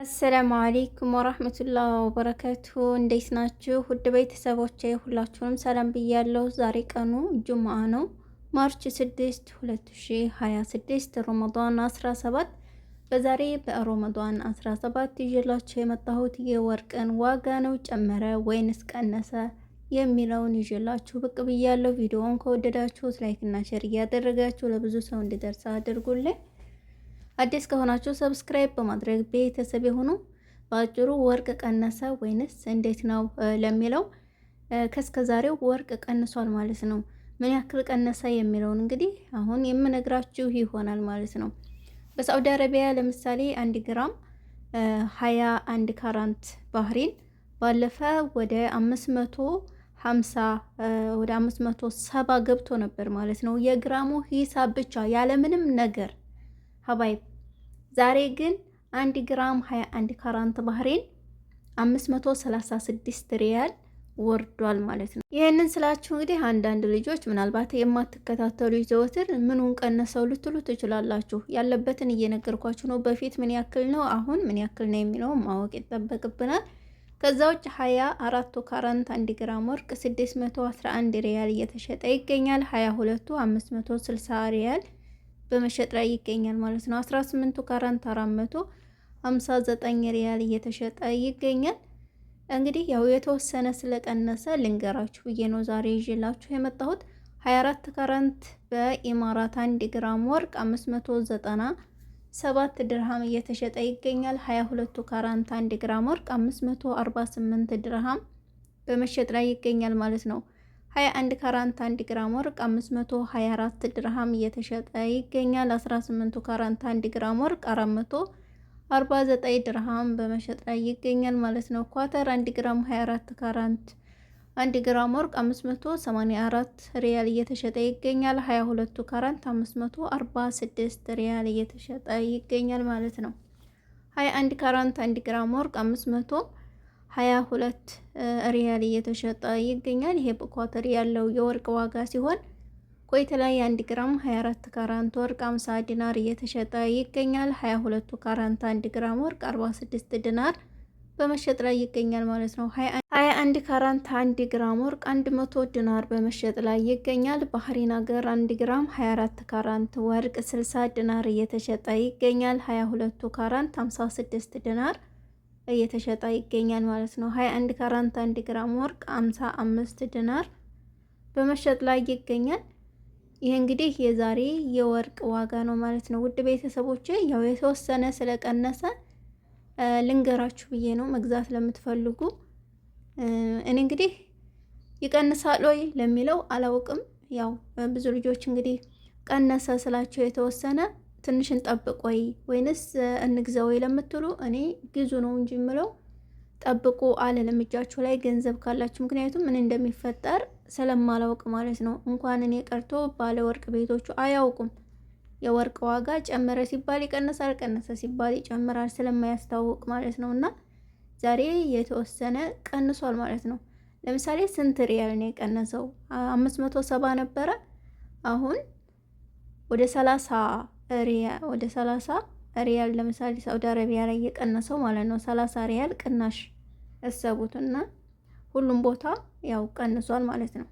السلام عليكم ورحمة الله وبركاته። እንዴት ናችሁ ውድ ቤተሰቦቼ? ሁላችሁንም ሰላም ብያለሁ። ዛሬ ቀኑ ጁምአ ነው፣ March 6 2026 ረመዳን 17። በዛሬ በረመዳን 17 ይዤላችሁ የመጣሁት የወርቅን ዋጋ ነው። ጨመረ ወይንስ ቀነሰ የሚለውን ይዤላችሁ ብቅ ብያለሁ። ቪዲዮውን ከወደዳችሁት like እና share እያደረጋችሁ ለብዙ ሰው እንዲደርስ አድርጉልኝ። አዲስ ከሆናችሁ subscribe በማድረግ ቤተሰብ የሆኑ። በአጭሩ ወርቅ ቀነሰ ወይንስ እንዴት ነው ለሚለው ከእስከ ዛሬው ወርቅ ቀንሷል ማለት ነው። ምን ያክል ቀነሰ የሚለውን እንግዲህ አሁን የምነግራችሁ ይሆናል ማለት ነው። በሳዑዲ አረቢያ ለምሳሌ 1 ግራም 21 ካራንት ባህሪን ባለፈ ወደ 550 ወደ 570 ገብቶ ነበር ማለት ነው። የግራሙ ሂሳብ ብቻ ያለምንም ነገር حبايب። ዛሬ ግን 1 ግራም 21 ካራንት ባህሬን 536 ሪያል ወርዷል ማለት ነው። ይህንን ስላችሁ እንግዲህ አንዳንድ ልጆች ምናልባት የማትከታተሉ ዘወትር ምኑን ቀነሰው ልትሉ ትችላላችሁ። ያለበትን እየነገርኳችሁ ነው። በፊት ምን ያክል ነው፣ አሁን ምን ያክል ነው የሚለው ማወቅ ይጠበቅብናል። ከዛ ውጭ 24ቱ ካራንት 1 ግራም ወርቅ 611 ሪያል እየተሸጠ ይገኛል። 22ቱ 560 ሪያል በመሸጥ ላይ ይገኛል ማለት ነው። 18ቱ ካራንት 459 ሪያል እየተሸጠ ይገኛል። እንግዲህ ያው የተወሰነ ስለቀነሰ ልንገራችሁ ብዬ ነው ዛሬ ይዤላችሁ የመጣሁት። 24 ካራንት በኢማራት 1 ግራም ወርቅ 597 ድርሃም እየተሸጠ ይገኛል። 22ቱ ካራንት 1 ግራም ወርቅ 548 ድርሃም በመሸጥ ላይ ይገኛል ማለት ነው። 21 ካራንት 1 ግራም ወርቅ 524 ድርሃም እየተሸጠ ይገኛል። 18ቱ ካራንት 1 ግራም ወርቅ 449 ድርሃም በመሸጥ ላይ ይገኛል ማለት ነው። ኳተር 1 ግራም 24 ካራንት 1 ግራም ወርቅ 584 ሪያል እየተሸጠ ይገኛል። 22ቱ ካራንት 546 ሪያል እየተሸጠ ይገኛል ማለት ነው። 21 ካራንት 1 ግራም ወርቅ 522 ሪያል እየተሸጠ ይገኛል። ይሄ በኳተር ያለው የወርቅ ዋጋ ሲሆን ኩዌት ላይ 1 ግራም 24 ካራንት ወርቅ 50 ዲናር እየተሸጠ ይገኛል። 22ቱ ካራንት 1 ግራም ወርቅ 46 ዲናር በመሸጥ ላይ ይገኛል ማለት ነው። 21 ካራንት 1 ግራም ወርቅ 100 ዲናር በመሸጥ ላይ ይገኛል። ባህሪን ሀገር 1 ግራም 24 ካራንት ወርቅ 60 ዲናር እየተሸጠ ይገኛል። 22ቱ ካራንት 56 ዲናር እየተሸጠ ይገኛል ማለት ነው። 21 ካራንት 1 ግራም ወርቅ 55 ዲናር በመሸጥ ላይ ይገኛል። ይህ እንግዲህ የዛሬ የወርቅ ዋጋ ነው ማለት ነው። ውድ ቤተሰቦች ያው የተወሰነ ስለቀነሰ ልንገራችሁ ብዬ ነው መግዛት ለምትፈልጉ። እኔ እንግዲህ ይቀንሳል ወይ ለሚለው አላውቅም። ያው ብዙ ልጆች እንግዲህ ቀነሰ ስላቸው የተወሰነ ትንሽ እንጠብቅ ወይ ወይንስ እንግዛ ወይ ለምትሉ እኔ ግዙ ነው እንጂ የምለው ጠብቁ አልልም። እጃችሁ ላይ ገንዘብ ካላችሁ፣ ምክንያቱም ምን እንደሚፈጠር ስለማላውቅ ማለት ነው። እንኳን እኔ ቀርቶ ባለ ወርቅ ቤቶቹ አያውቁም። የወርቅ ዋጋ ጨመረ ሲባል ይቀንሳል፣ ቀነሰ ሲባል ይጨምራል፣ ስለማያስታውቅ ማለት ነው። እና ዛሬ የተወሰነ ቀንሷል ማለት ነው። ለምሳሌ ስንት ሪያል ነው የቀነሰው? 570 ነበረ አሁን ወደ 30 ሪያል፣ ወደ 30 ሪያል ለምሳሌ ሳውዲ አረቢያ ላይ የቀነሰው ማለት ነው። 30 ሪያል ቅናሽ እሰቡት እና ሁሉም ቦታ ያው ቀንሷል ማለት ነው።